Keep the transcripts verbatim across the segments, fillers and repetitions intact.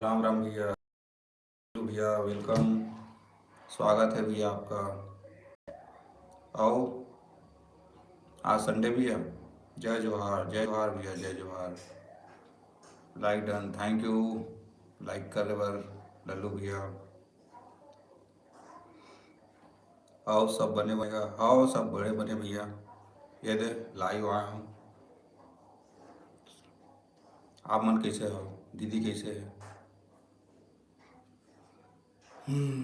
राम राम भैया। भैया, welcome, स्वागत है भैया आपका। आओ, आज Sunday भैया। जय जोहार, जय जोहार भैया, जय जोहार। Like done, thank you like करे बर लल्लू भैया। आओ सब बने भैया, आओ सब बड़े बने भैया। ये दे live आया हूँ। आप मन कैसे हो? दीदी कैसे है? हम्म,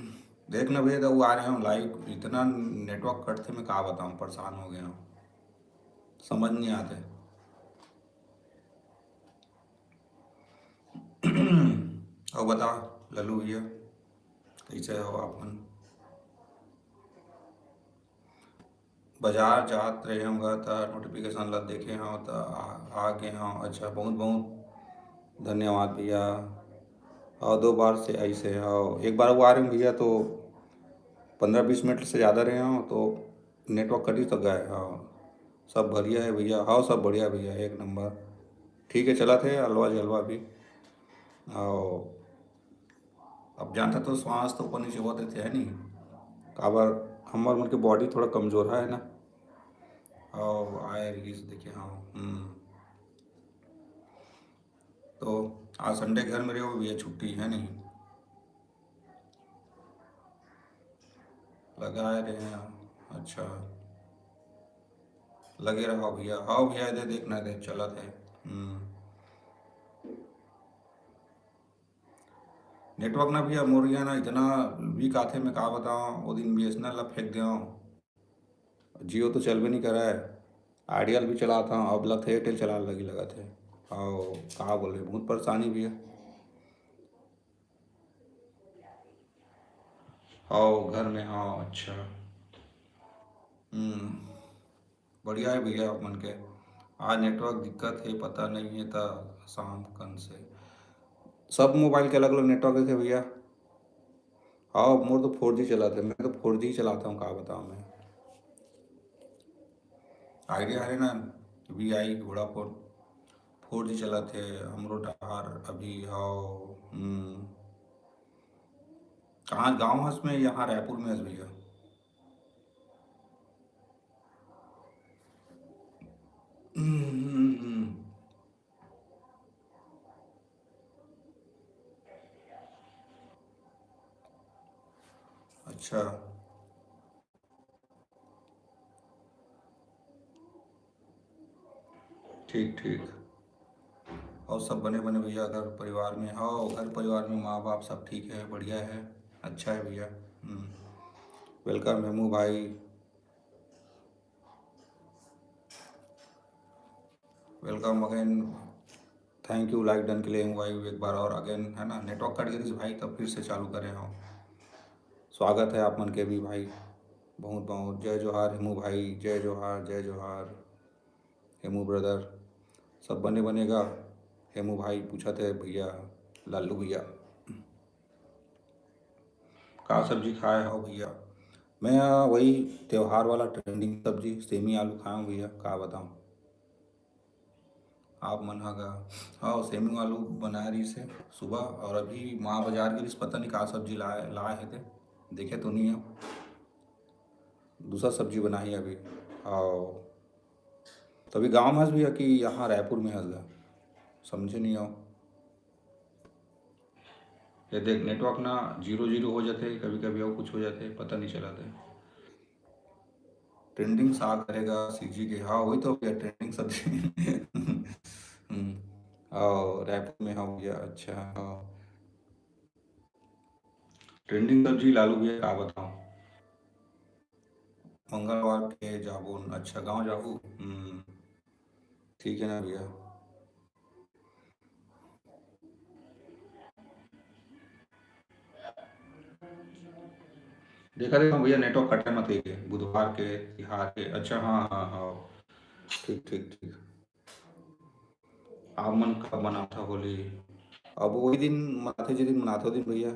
देख ना भैया, तो वो आ रहे हैं live, इतना network कटथे, मैं का बताऊँ, परेशान हो गया हूँ, समझ नहीं आते। और बता लल्लू भैया, कैसे हो आप मन? बाजार जात रहे होंगे त notification ला देखे हो त आ, आ गए हो। अच्छा, बहुत बहुत धन्यवाद भैया। और दो बार से ऐसे हो, एक बार वो आ रहे हैं भैया तो पंद्रह बीस मिनट से ज़्यादा रहे हो तो network कटी तो गए। हाँ, सब बढ़िया है भैया। हाँ, सब बढ़िया भैया, एक नंबर। ठीक है, चलत है अलवा जलवा भी। और अब जानता तो श्वास तो ऊपर नीचे होत रहिथे, है नहीं? काबर हमर मन के body थोड़ा कमजोर है ना। और आए रहीस देखे, हाँ। हम्म। तो आज Sunday घर में रहे हो भैया, छुट्टी है नहीं? लगाए रहे हैं। अच्छा, लगे रहो भैया। आओ भैया, इधर देखना, इधर चलत है। हम्म। Network ना भैया, मोर यहाँ ना इतना weak आथे, मैं का बताऊँ। वो दिन BSNL ला फेंक देव, Jio तो चलबे नहीं करे, Idea भी चलात हूँ, अब लगथे Airtel चलाए लगी लगत है। और का बोले, बहुत परेशानी भैया। आओ घर में, आओ। अच्छा, हम्म, बढ़िया है भैया आप मन के। आज network दिक्कत है, पता नहीं है त शाम कन से। सब mobile के अलग अलग network है भैया। हाँ, मोर तो four G चलत है, मैं तो four G चलाता हूँ, का बताऊँ मैं। Idea हरे ना, VI, Vodafone, four G चलत है हमरो डहार अभी। हाँ, हम्म। कहाँ गाँव हस में? यहाँ रायपुर में हस भैया। हम्म, हम्म, हम्म। अच्छा, ठीक ठीक। और सब बने बने भैया, घर परिवार में? हाँ, घर परिवार में माँ बाप सब ठीक है, बढ़िया है, अच्छा है भैया। हम्म। Welcome हेमू भाई, welcome again। Thank you like done के लिए। हेमू भाई एक बार और अगेन, है ना, नेटवर्क कट गई भाई, तब फिर से चालू करे हो। स्वागत है आप मन के भी भाई, बहुत बहुत जय जोहार हेमू भाई, जय जोहार, जय जोहार हेमू ब्रदर। सब बने बनेगा हेमू भाई? पूछत है भैया, लालू भैया। का सब्जी खाए हो भैया? मैं वही त्योहार वाला ट्रेंडिंग सब्जी सेमी आलू खाया हूँ भैया, का बताऊँ। आप मन ह गा? हाँ, सेमी आलू बनाए रहिस हे सुबह, और अभी माँ बाजार गे रहिस, पता नहीं का सब्जी लाए लाए हे ते, देखे तो नहीं है। दूसरा सब्जी बनाही अभी। और तभी गाँव में हस भैया कि यहाँ रायपुर में हस गा? समझे नहीं हो। ये देख, नेटवर्क ना जीरो जीरो हो जाते, कभी कभी और कुछ हो जाते, पता नहीं चलाते। ट्रेंडिंग साग करेगा सीजी के, हाँ, वही तो भैया, ट्रेंडिंग सब्जी। हम्म, और रायपुर में हो भैया, अच्छा, हाँ। ट्रेंडिंग सब्जी लालू भैया, का बताऊँ, मंगलवार के जाबो न, अच्छा, गाँव जाबो। हम्म, ठीक है ना भैया। देखा देखा भैया, नेटवर्क कटे मत कहिए, बुधवार के, तिहार के, अच्छा, हाँ, हाँ, हाँ, ठीक, ठीक, ठीक। आप मन कब मनाथा होली? अब वही दिन मनाथे, जे दिन मनाथे, वो दिन भैया।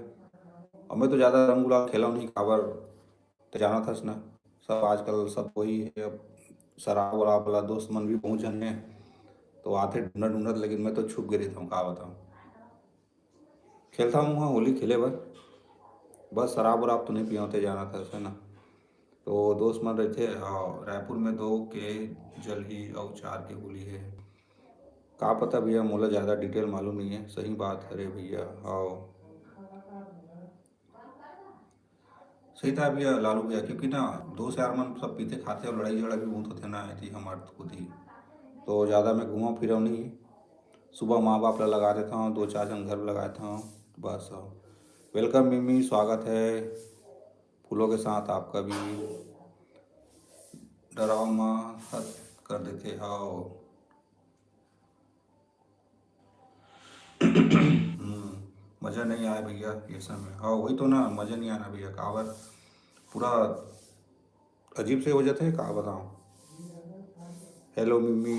अब मैं तो ज़्यादा रंग गुलाल खेला नहीं, काबर, तो जानत हस ना, सब आजकल सब वही है। अब शराब वराब वाला दोस्त मन भी बहुत झन है, तो आथे ढूंढत ढूंढत, लेकिन मैं तो छुप गे रहिथौं, का बताऊँ। खेलता हूँ वहाँ होली खेले बर, बस शराब वराब तो नहीं पियौं, ते जानत हस, है ना। तो दोस्त मन रहिथे, हाँ, रायपुर में दो के जलही अउ चार के होली है। का पता भैया, मोला ज़्यादा डिटेल मालूम नहीं है। सही बात, अरे भैया, हाँ। सही था भैया, लालू भैया, क्योंकि ना दोस्त यार मन सब पीते खाते और लड़ाई झगड़ा भी बहुत होते ना, ऐसी हमारे खुद ही। तो ज़्यादा मैं घूमा फिरा नहीं, सुबह माँ बाप ला लगा देता हूँ, दो चार झन घर लगा देता हूँ, बस। वेलकम मिमी, स्वागत है फूलों के साथ आपका भी। डराओ माँ, हद कर देते हो। हम्म, मज़ा नहीं आया भैया ये समय। हाँ, वही तो ना, मज़ा नहीं आना भैया, काबर पूरा अजीब से हो जाते हैं, का बताऊँ। हेलो मिम्मी,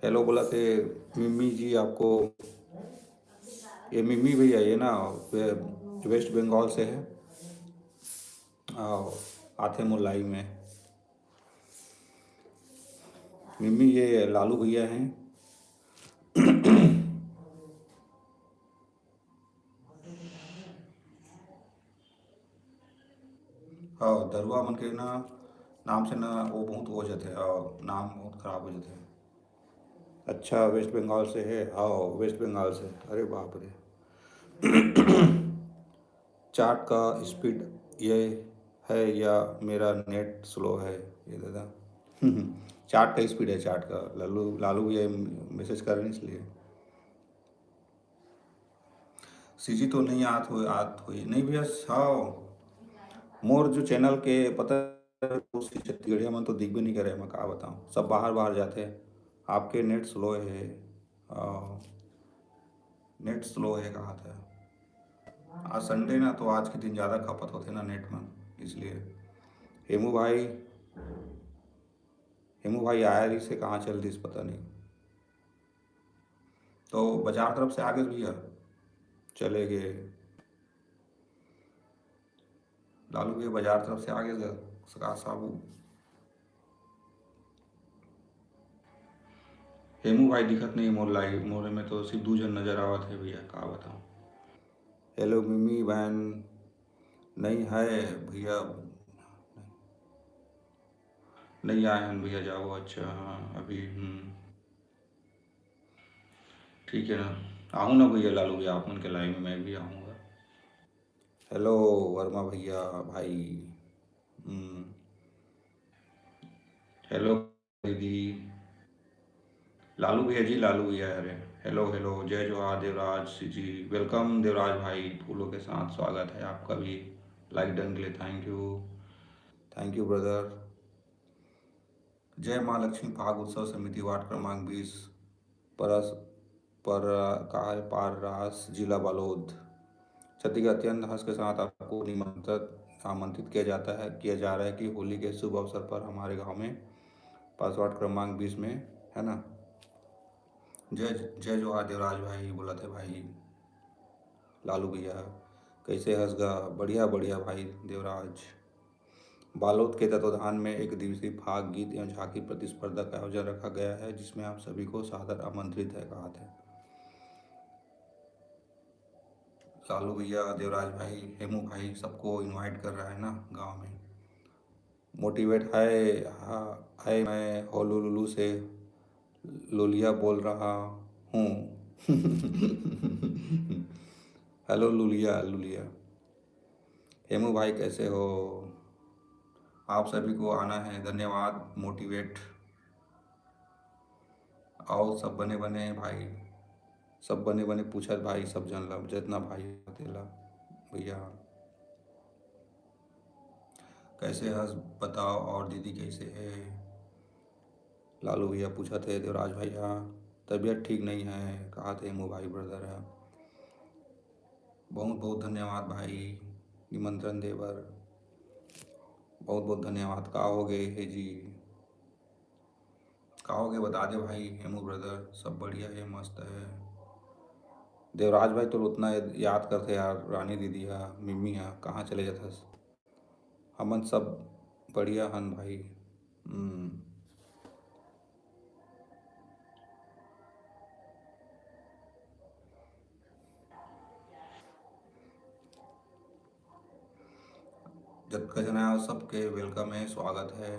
हेलो बोला थे मिम्मी जी आपको। ये मिम्मी भैया, ये ना वे-, वेस्ट बंगाल से है। आओ, आथे मोर लाइव में। मिम्मी, ये लालू भैया हैं। हाँ, दरुआ मन के ना नाम से ना वो बहुत हो जाते हैं, हाँ, नाम बहुत खराब हो जाते हैं। अच्छा, वेस्ट बंगाल से है? हाँ, वेस्ट बंगाल से। अरे बाप रे। चैट का स्पीड ये है या मेरा नेट स्लो है? ये दादा। चैट का स्पीड है, चैट का। लालू, लालू भैया मैसेज कर रहे हैं इसलिए। सीजी तो नहीं आत हो, आत हो, नहीं भैया। हाँ, मोर जो चैनल के पता है, छत्तीसगढ़िया मन तो दिखबे नहीं करे, मैं का बताऊँ, सब बाहर बाहर जाते। आपके नेट स्लो है, नेट स्लो है कहा था। आज संडे ना, तो आज के दिन ज़्यादा खपत होते ना नेट मन, इसलिए। हेमू भाई, हेमू भाई आया रहिस हे, कहाँ चल दिस पता नहीं। तो बाजार तरफ से आ गए भैया, चले गए। लालू भैया बाजार तरफ से आ गए, सका साबू। हेमू भाई दिखत नहीं मोर लाइव, मोरे में तो सिर्फ दू झन नजर आवत है भैया, का बताऊँ। हेलो मिमी बहन, नहीं है भैया, नहीं आए हैं भैया, जाओ। अच्छा, हाँ, अभी, हम्म, ठीक है ना, आऊँ ना भैया, लालू भैया, आप मन के लाइव में मैं भी आऊँगा। हेलो वर्मा भैया, भाई, हम्म, हेलो दीदी, लालू भैया जी, लालू भैया, अरे, हेलो, हेलो, जय जोहार देवराज जी, वेलकम देवराज भाई, फूलों के साथ स्वागत है आपका भी। लाइक डन के लिए thank you, thank you brother. जय माँ लक्ष्मी फाग उत्सव समिति वार्ड क्रमांक बीस, परस पर का है, पाररास, जिला बालोद। छत्तीसगढ़, अत्यंत हर्ष के साथ आपको निमंत्रित आमंत्रित किया जाता है किया जा रहा है कि होली के शुभ अवसर पर हमारे गांव में पासवर्ड क्रमांक बीस में, है ना। जय जय जोहार देवराज भाई, बोलत हे भाई लालू भैया। कैसे हस गा? बढ़िया बढ़िया भाई देवराज। बालोद के तत्वाधान में एक दिवसीय फाग गीत एवं झांकी प्रतिस्पर्धा का आयोजन रखा गया है, जिसमें आप सभी को सादर आमंत्रित है, कहा था। लालू भैया, देवराज भाई, हेमू भाई, सबको इनवाइट कर रहा है ना गांव में। मोटिवेट है, हाँ, है, मैं होलुलुलु से लुलिया बोल रहा हूँ। हेलो लुलिया, लुलिया। हेमू भाई, कैसे हो? आप सभी को आना है, धन्यवाद। मोटिवेट आओ, सब बने बने भाई, सब बने बने पूछत भाई, सब जन ला, जितना भाई तेला। भैया, कैसे हस बताओ, और दीदी कैसे है? लालू भैया पूछत हे, देवराज भैया तबीयत ठीक नहीं है, कहा थे हेमू भाई ब्रदर है। बहुत बहुत धन्यवाद भाई, निमंत्रण दे बर बहुत बहुत धन्यवाद। का हो गए हे जी? का हो गए, बता दे भाई हेमू ब्रदर। सब बढ़िया है, मस्त है। देवराज भाई तो उतना याद करथे यार, रानी दीदी हा, मिम्मी हा, कहाँ चले जाथस? हमन सब बढ़िया हन भाई। हम्म। जतका झन आए हो, सबके वेलकम है, स्वागत है।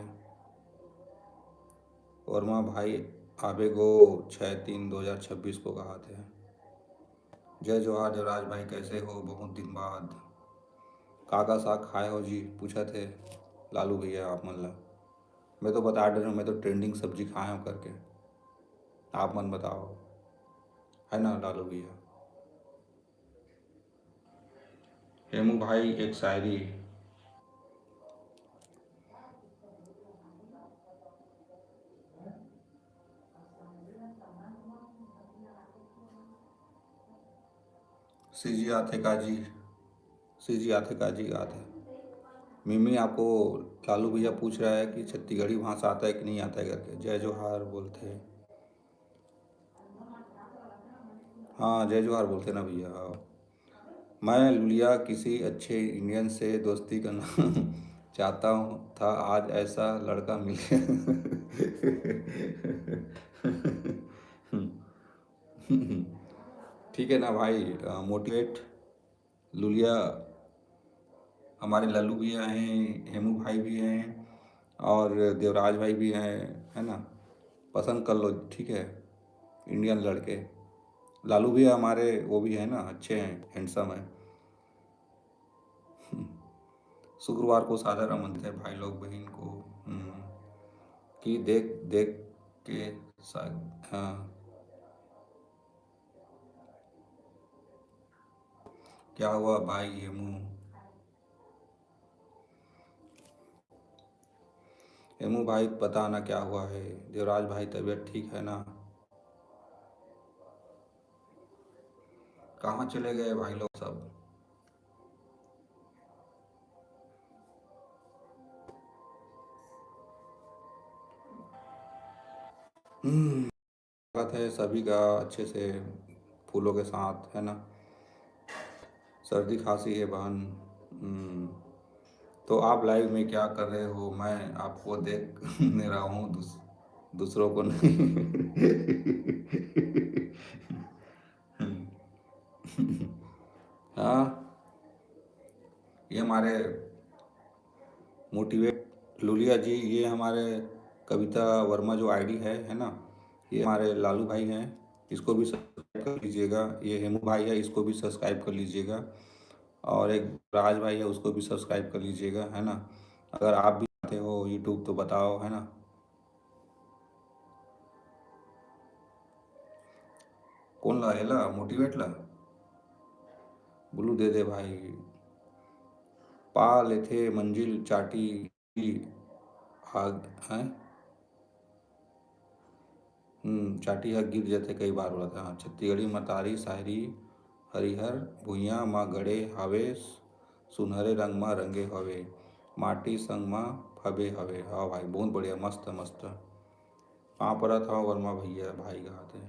वर्मा भाई आबे गो छः तीन दो हज़ार छब्बीस को, कहा थे। जय जोहार देवराज भाई, कैसे हो? बहुत दिन बाद। का का साग खाए हो जी, पूछत हे लालू भैया आप मन ला। मैं तो बता डरे हूँ, मैं तो ट्रेंडिंग सब्जी खाए हूँ करके। आप मन बताओ, है ना लालू भैया? हेमू भाई, एक शायरी। सीजी आथे का जी, सीजी आथे का जी, आथे। मिमी, आपको लालू भैया पूछ रहा है कि छत्तीसगढ़ी भाषा आता है कि नहीं आता है करके। जय जोहार बोलते हैं। हाँ, जय जोहार बोलते ना भैया। हाँ। मैं लुलिया किसी अच्छे इंडियन से दोस्ती करना चाहता हूँ था, आज ऐसा लड़का मिल गया। ठीक है ना भाई, मोटिवेट लुलिया, हमारे लल्लू भैया हैं, हेमू भाई भी हैं और देवराज भाई भी हैं, है ना। पसंद कर लो, ठीक है, इंडियन लड़के। लालू भैया हमारे वो भी है ना, अच्छे हैं, हैंडसम हैं। शुक्रवार को सादर आमंत्रित है भाई लोग बहन को, हम्म, कि देख देख के सा-, हाँ। क्या हुआ भाई हेमू? हेमू भाई, पता ना क्या हुआ है। देवराज भाई, तबीयत ठीक है ना? कहाँ चले गए भाई लोग सब? हम्म, स्वागत है सभी का अच्छे से, फूलों के साथ, है ना। सर्दी खांसी है बहन। हम्म, तो आप लाइव में क्या कर रहे हो? मैं आपको देख नहीं रहा हूँ, दूस-, दूसरों को नहीं। हम्म। हाँ, ये हमारे मोटिवेट लुलिया जी, ये हमारे कविता वर्मा जो आईडी है, है ना, ये हमारे लालू भाई हैं, इसको भी सब्सक्राइब कर लीजिएगा। ये हेमू भाई है, इसको भी सब्सक्राइब कर लीजिएगा। और एक राज भाई है, उसको भी सब्सक्राइब कर लीजिएगा, है ना। अगर आप भी आते हो यूट्यूब तो बताओ, है ना। कौन ला? एला, मोटिवेट ला? ब्लू दे दे भाई। पा लेथे मंजिल चाटी आग, हैं? हम्म, चाटी ह गिर जथे कई बार बोलत हे। हाँ, छत्तीसगढ़ी मतारी शायरी, हरिहर भुइयां म गड़े हावे, सुनहरे रंग म रंगे हवे, माटी संग म फबे हवे। हाँ भाई, बहुत बढ़िया, मस्त, मस्त। पाँव परत हव वर्मा भैया, भाई कहाथे।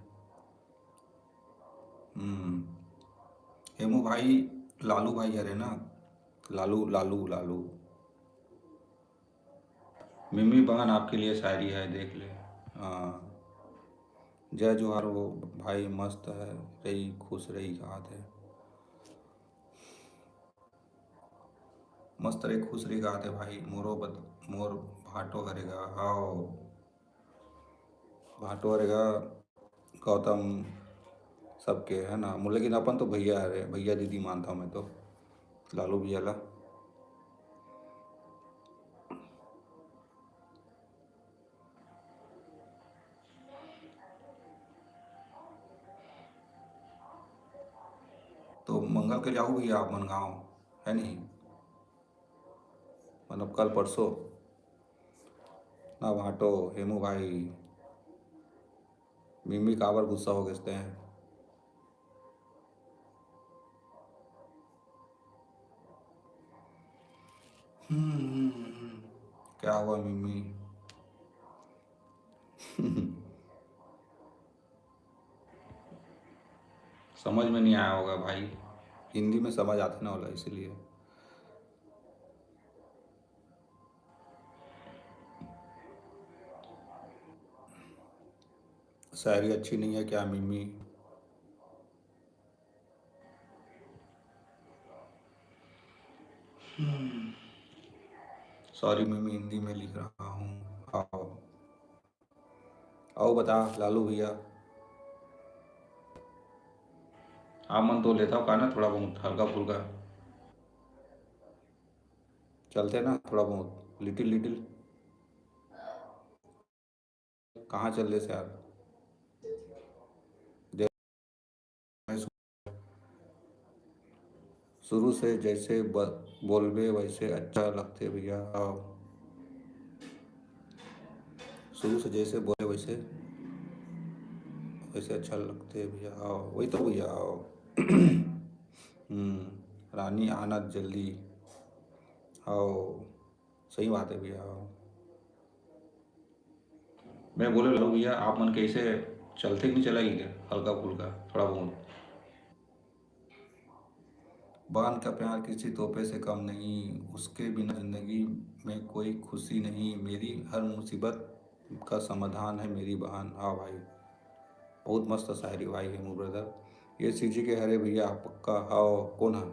हम्म, हेमू भाई, लालू भाई हरे ना, लालू, लालू, लालू। मिमी बहन आपके लिए शायरी है, देख ले। हाँ, जय जोहार हो भाई, मस्त है, रही, खुश रही, कहाथे। मस्त रही, खुश रही, कहाथे भाई। मोरो बद-, मोर भाटो हरे गा, हाव। भाटो हरे गा, गौतम सबके, है ना। मु-, लेकिन अपन तो भैया हरे, भैया दीदी मानता हूँ मैं तो, लालू भैया ला। तो मंगल के जाहू भैया आप मन गाँव, है नहीं? मतलब कल परसों ना भाटो, हेमू भाई, मिमी काबर गुस्सा हो गए हैं? हम्म, हम्म, हम्म। क्या हुआ मिमी? समझ में नहीं आया होगा भाई, हिंदी में समझ आते ना वाला, इसीलिए। शायरी अच्छी नहीं है क्या मिमी? सॉरी मिमी, हिंदी में लिख रहा हूँ। आओ, आओ बता लालू भैया, आप मन तो लेता हो का ना थोड़ा बहुत हल्का फुल्का? चलते ना थोड़ा बहुत, लिटिल लिटिल। कहाँ चल रहे यार? शुरू से जैसे ब-, बोलबे वैसे अच्छा लगते भैया। आओ, शुरू से जैसे बोले वैसे, वैसे अच्छा लगते भैया। आओ, वही तो भैया, आओ। हम्म, रानी आना जल्दी। आओ, सही बात है भैया, आओ। मैं बोले, "लालू भैया, आप मन कैसे चलते कि नहीं चला ही क्या, हल्का फुल्का, थोड़ा बहुत?" बहन का प्यार किसी तोहफे से कम नहीं, उसके बिना जिंदगी में कोई खुशी नहीं, मेरी हर मुसीबत का समाधान है मेरी बहन। हाँ भाई, बहुत मस्त शायरी भाई हेमू ब्रदर। ये सीजी के हरे भैया, पक्का? हाँ, कौन है?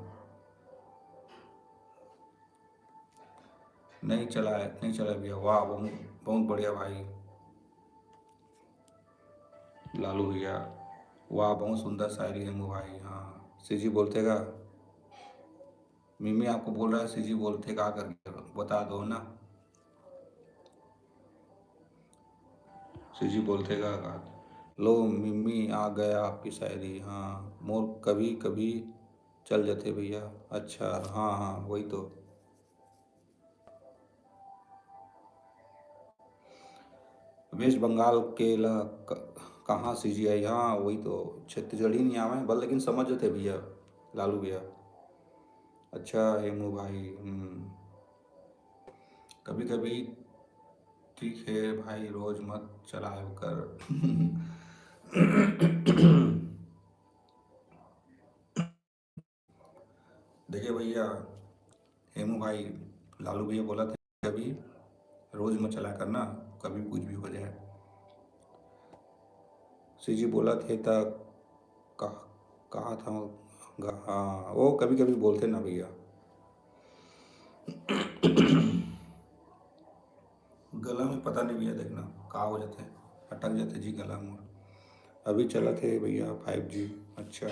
नहीं चला है, नहीं चला भैया। वाह, बहुत, बहुत बढ़िया भाई लालू भैया। वाह, बहुत सुंदर शायरी हेमू भाई। हाँ, सीजी बोलते का? मिमी आपको बोल रहा है सीजी बोलते का करके, बता दो ना। सीजी बोलते का, का? लो मिमी, आ गया आपकी शायरी। हाँ, मोर कभी कभी चल जाते भैया। अच्छा, हाँ, हाँ, वही तो। वेस्ट बंगाल के ला क-, कहाँ सीजी आई? हाँ, वही तो, छत्तीसगढ़ी नहीं आवे बल, लेकिन समझ जाते भैया लालू भैया। अच्छा हेमू भाई, हम्म, कभी कभी ठीक है भाई, रोज मत चलाया कर। देखिए भैया, हेमू भाई, लालू भैया बोला था, कभी रोज मत चला करना, कभी कुछ भी हो जाए। सीजी बोला थे त कहा, कहा था गा-, हाँ, वो कभी कभी बोलते ना भैया। गला में पता नहीं भैया, देखना का हो जाते, अटक जाते जी गला में। अभी चला थे भैया फाइव जी। अच्छा,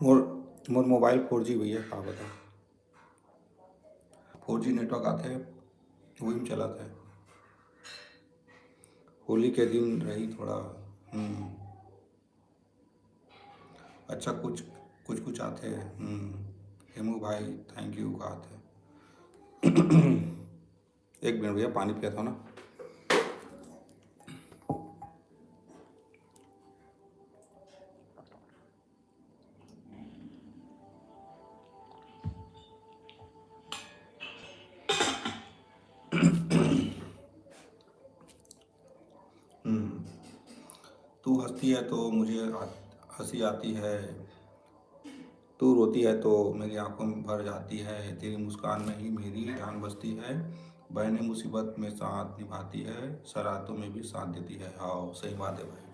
मोर, मोर मोबाइल फोर जी भैया, का बता, फोर जी नेटवर्क आते, वही में चलाते। होली के दिन रही थोड़ा, हम्म। अच्छा, कुछ, कुछ, कुछ आते, हम्म। हेमू भाई, thank you, का आते। एक मिनट भैया, पानी पिया था ना। तू हंसती है तो मुझे आ-, हंसी आती है। तू रोती है तो मेरी आंखों में भर जाती है। तेरी मुस्कान में ही मेरी जान बसती है। बहनें मुसीबत में साथ निभाती है, शरारतों में भी साथ देती है। हाँ, सही बात है भाई।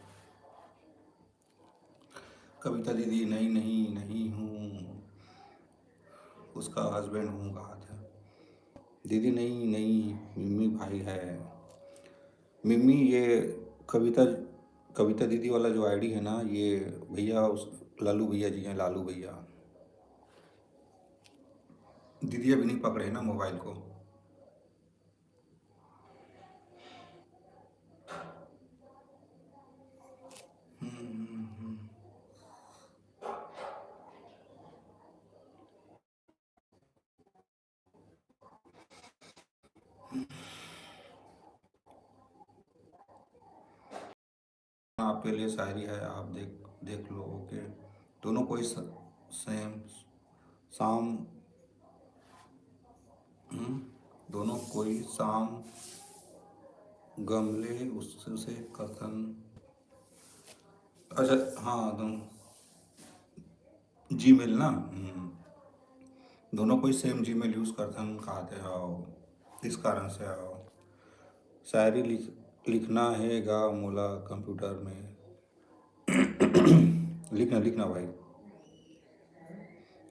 कविता दीदी, नहीं, नहीं, नहीं हूँ, उसका हस्बैंड हूँ, कहा था। दीदी, नहीं, नहीं, मिम्मी भाई है। मिम्मी, ये कविता, कविता दीदी वाला जो आईडी है ना, ये भैया, उस लालू भैया जी हैं, लालू भैया। दीदी अभी नहीं पकड़े ना मोबाइल को। हम्म, हम्म, हम्म। आपके लिए शायरी है, आप देख, देख लो। ओके, दोनों कोई स-, सेम, शाम, हम्म, दोनों कोई शाम गमले उससे कथन। अच्छा, हाँ, दोनों जीमेल ना, हम्म, दोनों कोई सेम जीमेल यूज करथन, खाते हो, इस कारण से हो। शायरी लिख, लिखना है गा मोला कंप्यूटर में। लिखना, लिखना भाई।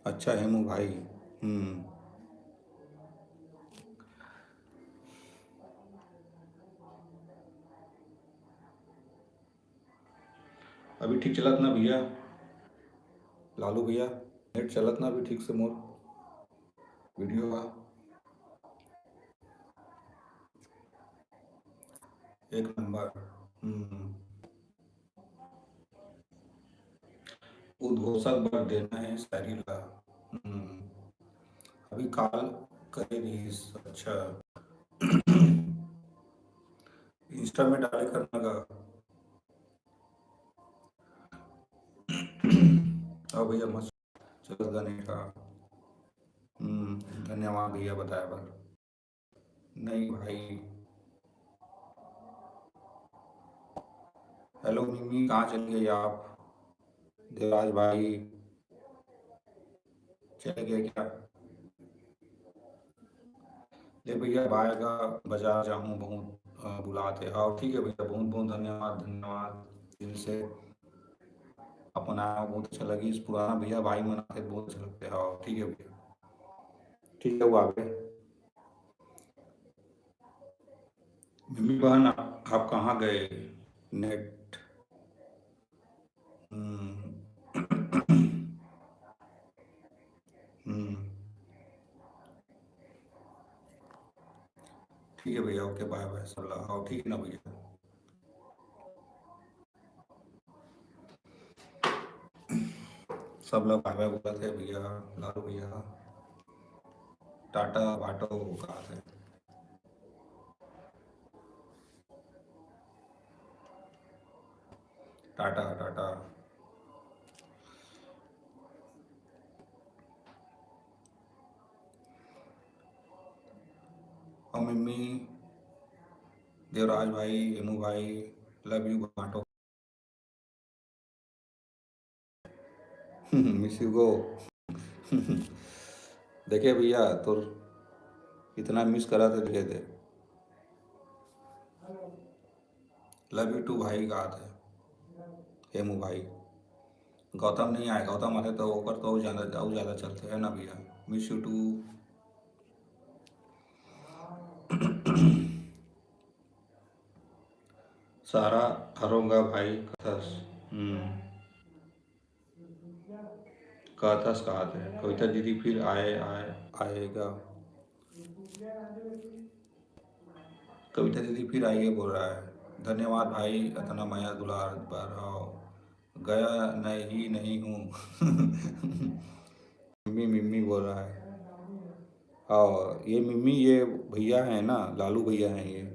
अच्छा हेमू भाई। हम्म। अभी ठीक चलत ना भैया, लालू भैया, नेट चलत ना अभी ठीक से मोर वीडियो का? एक नंबर। हम्म। उद्घोषक बर देना है शायरी ला। हम्म। अभी कॉल करे रहीस। अच्छा। इंस्टा में डाले करना का। अब भैया मस्त चलत गा नेट हा। हम्म, धन्यवाद भैया बताए बर। नहीं भाई। हेलो मिमी, कहाँ चले गए आप? देवराज भाई, चले गए क्या? ले भैया, बाय गा, बाजार जाहूँ, बहुत, अ, बुलात हे। हाँ, ठीक है भैया, बहुत बहुत धन्यवाद, धन्यवाद दिल से। अपन आया, बहुत अच्छा लगी। इस पुराना भैया, भाई मन आते, बहुत अच्छा लगता है। हाँ, ठीक है भैया, ठीक है, वो आ गए। मिमी बहन, आप, आप कहाँ गए? नेट। हम्म। हम्म। ठीक है भैया, ओके, बाय बाय, सब ला-, हाँ, ठीक है ना भैया? सब ला बाय बाय बोलत हे भैया, लालू भैया, टाटा बाटो कहा थे। टाटा, टाटा। और मिम्मी, देवराज भाई, हेमू भाई, love you बाटो। Miss you go। देखे भैया, तोर इतना मिस करा थे, देखे थे। Love you too भाई, कहा थे हेमू भाई। गौतम नहीं आए, गौतम आते तो ओकर तो अउ ज्यादा, अउ ज्यादा चलते है ना भैया। Miss you too। सारा हरोंगा भाई कथस। हम्म। कथस कहा थे। कविता दीदी फिर आए, आए, आएगा। कविता दीदी फिर आइए बोल रहा है। धन्यवाद भाई, इतना मया दुलार बार। आओ, गया नहीं, नहीं हूँ। मिम्मी, मिम्मी बोल रहा है। और ये मिम्मी, ये भैया है ना, लालू भैया हैं ये।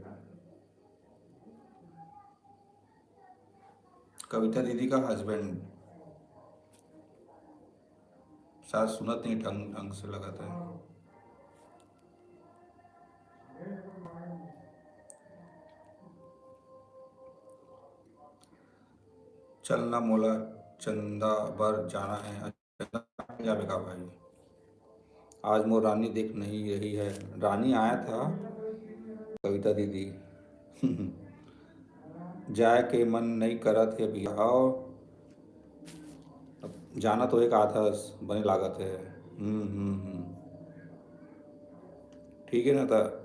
कविता दीदी का हस्बैंड शायद सुनत नहीं ढंग, ढंग से लगत है। चलना मोला चंदा बर जाना है। अच्छा, जाबे का भाई? आज मोर रानी देख नहीं रही है। रानी आया था कविता दीदी। जाए के मन नहीं करत है भैया। आओ, जाना तो एक आथस, बने लागत है। हम्म, हम्म, हम्म। ठीक है ना? त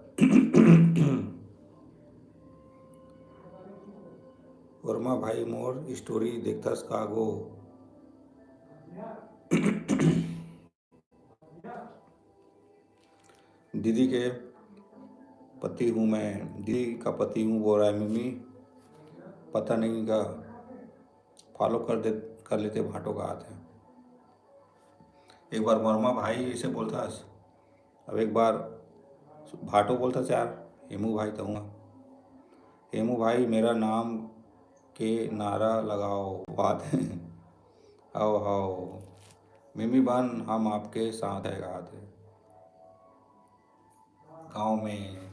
वर्मा भाई, मोर स्टोरी देखथस का गो? दीदी के पति हूँ मैं, दीदी का पति हूँ, बोल रहा है मिमी। पता नहीं का फॉलो कर दे, कर लेते भाटो का आते। एक बार वर्मा भाई इसे बोलता, अब एक बार भाटो बोलता यार, हेमू भाई तहूँ। हेमू भाई, मेरा नाम के नारा लगाओ, बात है। आओ, आओ, मिमी बन, हम आपके साथ है, गात है गाँव में।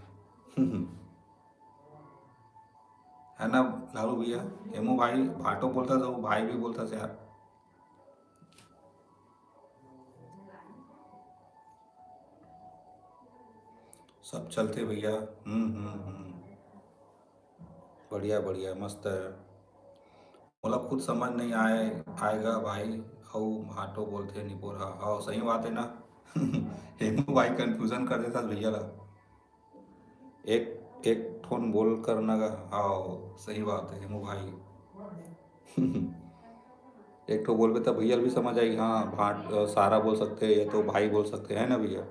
है ना लालू भैया? हेमू भाई, भाटो बोलता तो भाई भी बोलता यार। सब चलते भैया। हम्म, हम्म, हम्म। बढ़िया, बढ़िया, मस्त है। मोला खुद समझ नहीं आए, आएगा भाई, अउ भाटो बोलथे निपोर हा। हाँ, सही बात है ना। हेमू भाई कन्फ्यूजन कर देता भैया ला। एक, एक ठोन बोल कर ना गा। हाँ, सही बात है हेमू भाई। एक ठो बोलबे तब भैया भी समझ आएगी, हाँ, भाट, अ, सारा बोल सकते हैं या तो भाई बोल सकते हैं ना भैया?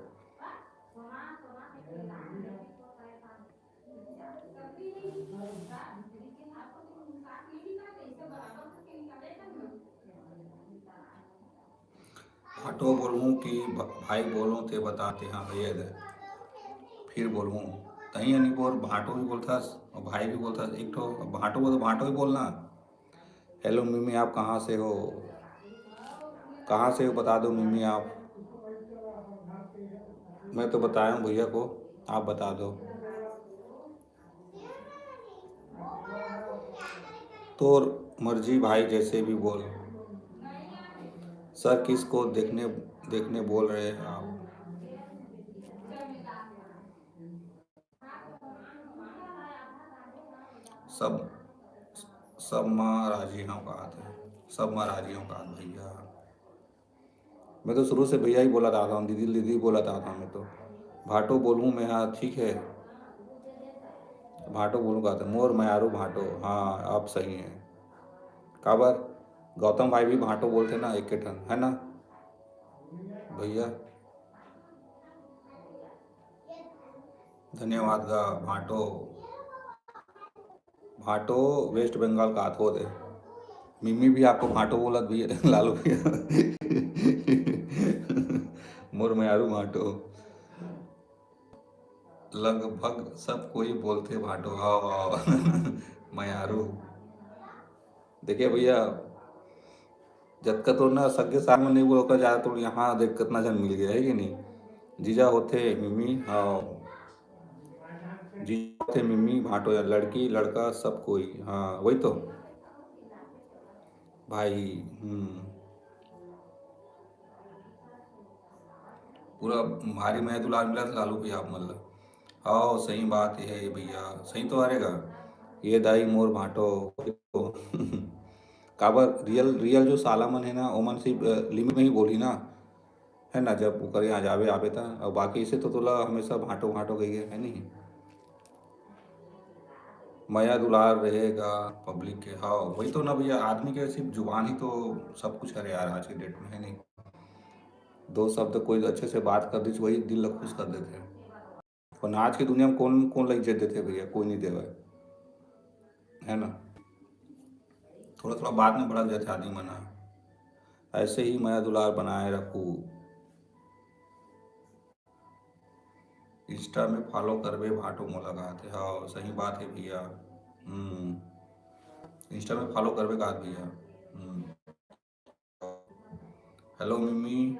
भाटो बोलूँ कि भ-, भाई बोलूँ, ते बता, ते हाँ भैया दे। फिर बोलूँ, तहीं अनिपोर भाटो भी बोलथस और भाई भी बोलथस। एक ठो भाटो बोल, भाटो ही बोलना। हेलो मिमी, आप कहाँ से हो? कहाँ से हो, बता दो मिमी आप। मैं तो बताया हूँ भैया को, आप बता दो। तोर मर्जी भाई, जैसे भी बोल। सर, किसको देखने, देखने बोल रहे हैं आप? सब, सब माँ राजी हूँ कहा थे, सब माँ राजी हूँ कहा भैया। मैं तो शुरू से भैया ही बोला था, दीदी, दीदी बोला था, था मैं तो। भाटो बोलूँ मैं, हाँ, ठीक है। भाटो बोलूँ कहा था, मोर मयारू भाटो, हाँ, आप सही हैं। काबर, गौतम भाई भी भाटो बोलते ना, एक के ठन, है ना भैया? धन्यवाद गा भाटो। भाटो वेस्ट बंगाल का हाथ होते। मिमी भी आपको भाटो बोलत भैया, लालू भैया। मोर मयारू भाटो। लगभग सब कोई बोलते भाटो। हाँ, हाँ। मयारू। देखिए भैया, जतका तो ना सगे साग में नहीं बोल, ओकर ज्यादा तो यहाँ देख कितना जन मिल गया है कि नहीं? जीजा होते मिमी, हाँ, जीजा होते मिमी, भाटो या लड़की, लड़का, सब कोई। हाँ, वही तो भाई। हम्म, पूरा भारी मया दुलार मिला था लालू भैया आप मन ला। हाँ, सही बात है भैया, सही तो हरे गा। ये दाई मोर भाटो। काबर रियल, रियल जो साला मन है ना, ओमन सिर्फ, अ, लिमिट में ही बोली ना, है ना, जब ओकर यहाँ जाबे आबे ता, और बाकी से तो तोला हमेशा भाटो भाटो कही है, है नहीं? मया दुलार रहेगा पब्लिक के। हाँ, वही तो ना भैया, आदमी के सिर्फ जुबान ही तो सब कुछ है यार, आज के डेट में, है नहीं? दो शब्द कोई अच्छे से बात कर दीजिए, वही दिल ला खुश कर देते हैं। और आज की दुनिया में कौन, कौन ला इज्जत देते हैं भैया? कोई नहीं देवे, है ना? थोड़ा थोड़ा बात में भड़क जाते आदमी मन ह। ऐसे ही मया दुलार बनाए रखू। इंस्टा में फॉलो करबे भाटो मोला कहा थे। हाँ, सही बात है भैया। हम्म, इंस्टा में फॉलो करबे कहा भैया। हम्म। हेलो मिमी।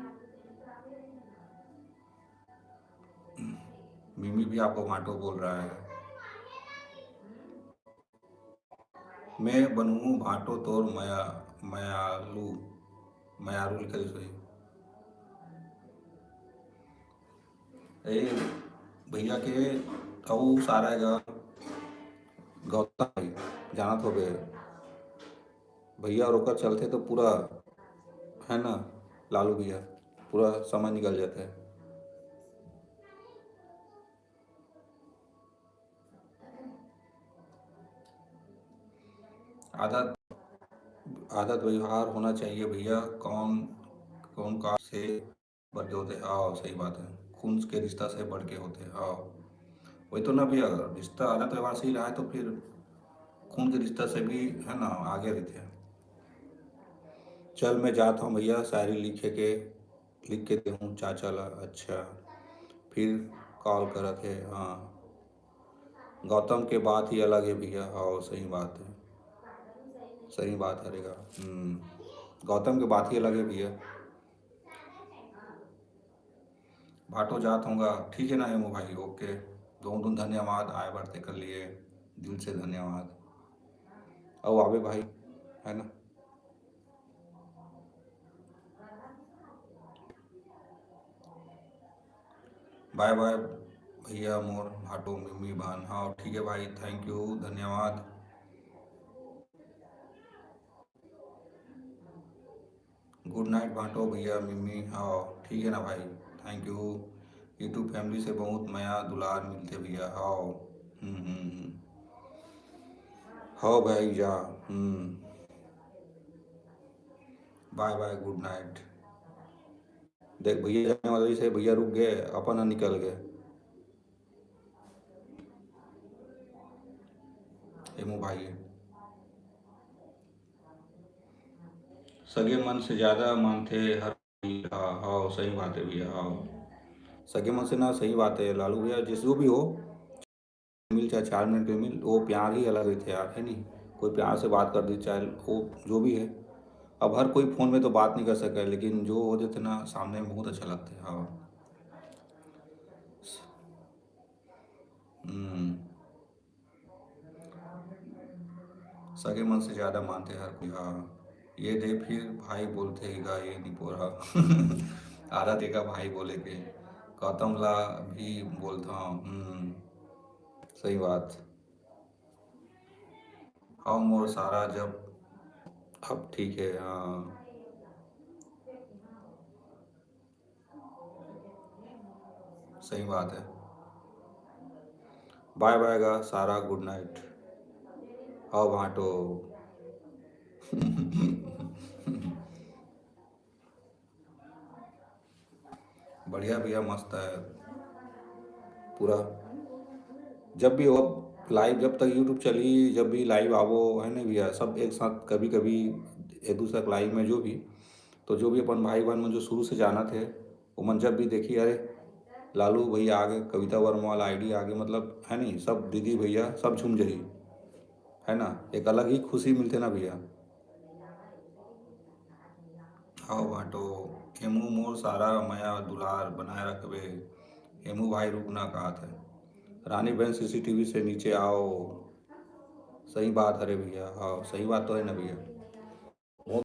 मिमी भी आपको भाटो बोल रहा है। मैं बनहूँ भांटो तोर मया, मयालू, मयारू लिखा दिस भाई। ए भैया के अउ सारा गा गौतम भाई, जानत होबे भैया, और ओकर चलते तो पूरा, है ना, लालू भैया, पूरा समय निकल जाता है। आदत, आदत व्यवहार होना चाहिए भैया। कौन, कौन का से बढ़ के होते? हाँ, सही बात है, खून के रिश्ता से बढ़ के होते हैं। हाँ, वही तो ना भैया, रिश्ता आदत व्यवहार सही रहा है तो फिर खून के रिश्ता से भी, है ना, आगे रहते हैं। चल, मैं जात हूँ भैया, शायरी लिखे के, लिख के देहूँ चाचा ला। अच्छा, फिर कॉल करत है। हाँ, गौतम के बात ही अलग है भैया। हाँ, सही बात है, सही बात है रेगा। हम्म, गौतम के बात ही अलग है भैया। भाटो जात होगा, ठीक है ना हेमू भाई, ओके। दोनों धन्यवाद आए बर तेकर लिए, दिल से धन्यवाद। अउ आबे भाई, है ना। बाय बाय भैया मोर भाटो मिम्मी बान। हाँ, ठीक है भाई, थैंक यू, धन्यवाद। गुड नाइट भाटो भैया मिम्मी। हाँ, ठीक है ना भाई, थैंक यू। YouTube फैमिली से बहुत मया दुलार मिलते भैया। हाँ, हम्म, हम्म, हम्म। हाँ भाई जा, हम्म। बाय बाय, गुड नाइट। देख भैया जाने वाला से, भैया रुक गए, अपन ह निकल गए। हेमू भाई, सगे मन से ज्यादा मानथे हर। हाँ, हाँ, सही बात है भैया। हाँ, सगे मन से ना, सही बात है लालू भैया, जिस जो भी हो, मिल चाहे चार मिनट के मिल, वो प्यार ही अलग रहते यार, है नहीं? कोई प्यार से बात कर दी, चाहे वो जो भी है। अब हर कोई फ़ोन में तो बात नहीं कर सके, लेकिन जो हो जाते ना सामने में, बहुत अच्छा लगता है। हाँ। हम्म। सगे मन से ज्यादा मानते हर कोई। हाँ, ये दे फिर भाई बोलते ही गा ये निपोरा। आदत एका भाई बोले के। गौतम ला भी बोलता हूँ। हम्म, सही बात। हाँ मोर सारा, जब अब ठीक है। हाँ, सही बात है। बाय बाय गा सारा, गुड नाइट। हाँ भाटो। बढ़िया भैया, मस्त है पूरा। जब भी हो लाइव, जब तक YouTube चली, जब भी लाइव आवो, है ना भैया, सब एक साथ, कभी कभी एक दूसरा के लाइव में जो भी, तो जो भी अपन भाई बहन मन जो शुरू से जानत हे, ओमन जब भी देखी, अरे लालू भैया आगे, कविता वर्मा वाला आईडी आगे, मतलब है नहीं, सब दीदी भैया सब झूम जही, है ना, एक अलग ही खुशी मिलते ना भैया। आओ भाटो, हेमू मोर सारा मया दुलार बनाए रखबे। हेमू भाई रुकना कहा था। रानी बहन सीसीटीवी से नीचे आओ। सही बात, अरे भैया, हाँ सही बात तो है ना भैया।